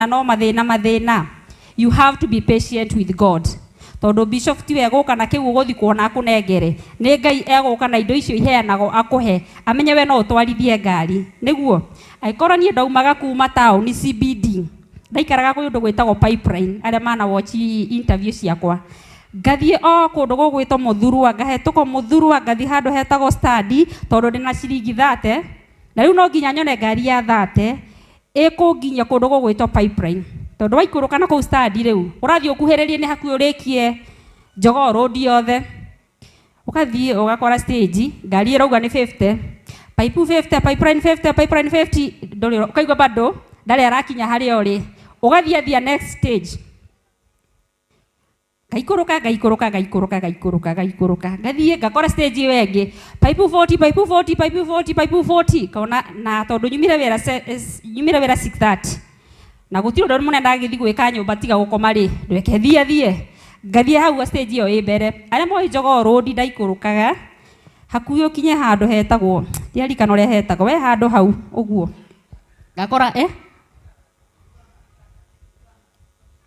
No mathĩna mathĩna, you have to be patient with God, tondũ bishop tiwe egũka na kĩu ũgũthiĩ kuona akũnengere. Nĩ Ngai egũka na indo icio iheanagwo akũhe, amenye we no ũtwarithie ngari. Nĩguo angĩkorwo niĩ ndaumaga kuma taũni CBD, ndaikaraga kwĩ ũndũ gwĩtagwo Pipeline, arĩa mana watch interview ciakwa, ngathiĩ o kũndũ gũgwĩtwo Mũthurwa, ngahetũka Mũthurwa, ngathiĩ handũ hetagwo Stadi, tondũ ndĩna ciringi 30, na rĩu no nginya nyone ngari ya 30 ĩkũnginyia kũndũ gũgwĩtwo Pipeline, tondũ waikũrũka na kũu Stadi, rĩu ũrathiĩ ũkuhĩrĩrie, nĩ hakuhĩ ũrĩkie Jogoo Road yothe. Ũgathiĩ ũgakora stage ngari ĩrauga nĩ 50, pipe 50, Pipeline 50, Pipeline 50, ndũrĩ ũkaigua bado ndarĩ arakinya harĩa ũrĩ. Ũgathiĩ athia next stage, ngaikũrũka, ngaikũrũka, ngaikũrũka, ngaikũrũka, ngaikũrũka, ngathiĩ ngakora stage ĩyo ĩngĩ, pipe 40, pipe 40, pipe 40, pipe 40. Kaona na tondũ nyumire wĩra nyumire wĩra 6:30 na gũtirĩ ũndũ mũnene ndagĩthiĩ gwĩka nyũmba tiga gũkoma rĩ, reke thiĩ thiĩ ngathiĩ hau stage ĩyo ĩ mbere. Arĩa moĩ Jogoo Road, ndaikũrũkaga hakuhĩ ũkinye handũ hetagwo, ndiarikana ũrĩa hetagwo, we handũ hau ũguo ngakora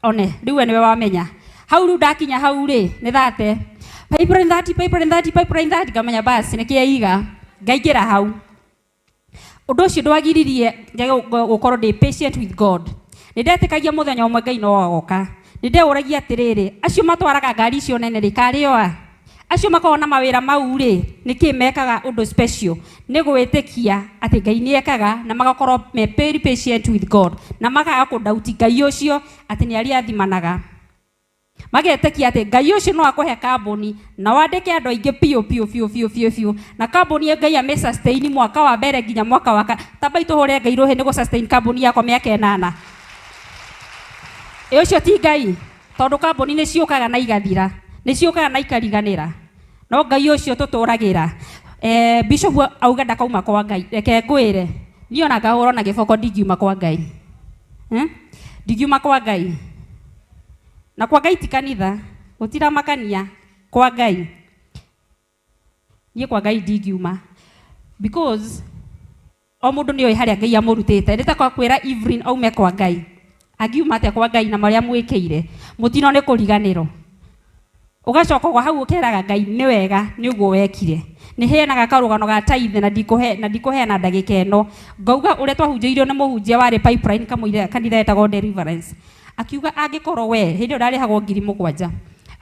one rĩu we nĩwe wamenya hau. Rĩu ndakinya hau rĩ, nĩ 30, Pipeline 30, Pipeline 30, Pipeline 30, ngamenya basi nĩ kĩaiga, ngaingĩra hau. Ũndũ ũcio ndwagiririe njage gũkorwo ndĩ patient with God. Nĩ ndetĩkagia mũthenya ũmwe Ngai no agoka. Nĩ ndeũragia atĩrĩrĩ, acio matwaraga ngari icio nene rĩ, karĩ o a acio makoragwo na mawĩra mau rĩ, nĩkĩ mekaga ũndũ special? Nĩ gwĩtĩkia atĩ Ngai nĩ ekaga, na magakorwo me very patient with God, na makaga kũdauti Ngai ũcio atĩ nĩ arĩathimanaga. Magetĩkia atĩ Ngai ũcio no akũhe kambuni na wandĩke andũ aingĩ biũ biũ biũ biũ biũ biũ, na kambuni ĩyo Ngai amĩ sustain mwaka wa mbere nginya mwaka wa tambai. Tũhũre Ngai rũhĩ nĩ gũ sustain kambuni yakwa mĩaka 8. Ĩ ũcio ti Ngai? Tondũ kambuni nĩ ciũkaga na igathira, nĩ ciũkaga na ikariganĩra, no Ngai ũcio tũtũragĩra. Bishop auga ndakauma kwa Ngai. Reke ngwĩre, niĩ ona ngahũrwo na gĩboko ndingiuma kwa Ngai, eh? Ndingiuma kwa Ngai. Na kwa Ngai ti kanitha, gũtiramakania kwa Ngai. Niĩ kwa Ngai ndingiuma, because o mũndũ nĩ oĩ harĩa Ngai amũrutĩte. Nĩ ta kwa kwĩra Evelyn aume kwa Ngai, angiuma atĩa kwa Ngai na marĩa mwĩkĩire? Mũtino nĩ kũriganĩrwo. Ũgacoka o hau ũkeraga Ngai nĩ wega nĩ ũguo wekire. Nĩ heanaga karũgano ga tithe na ndikũhe na ndikũheana ndagĩka ĩno, ngauga ũrĩa twahunjĩirio nĩ mũhunjia warĩ Pipeline kamũira kanitha etagwo Deliverance, akiuga angĩkorwo we hĩndĩ ĩyo ndarĩhagwo 7,000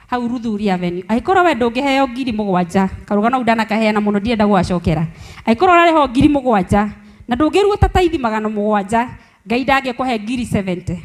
hau Ruthuri Avenue, angĩkorwo we ndũngĩheo 7,000, karũgano kau ndanakaheana mũno, ndirenda gũgacokera, angĩkorwo ũrarĩhwo 7,000 na ndũngĩruta tithe 700, Ngai ndangĩkũhe 70,000.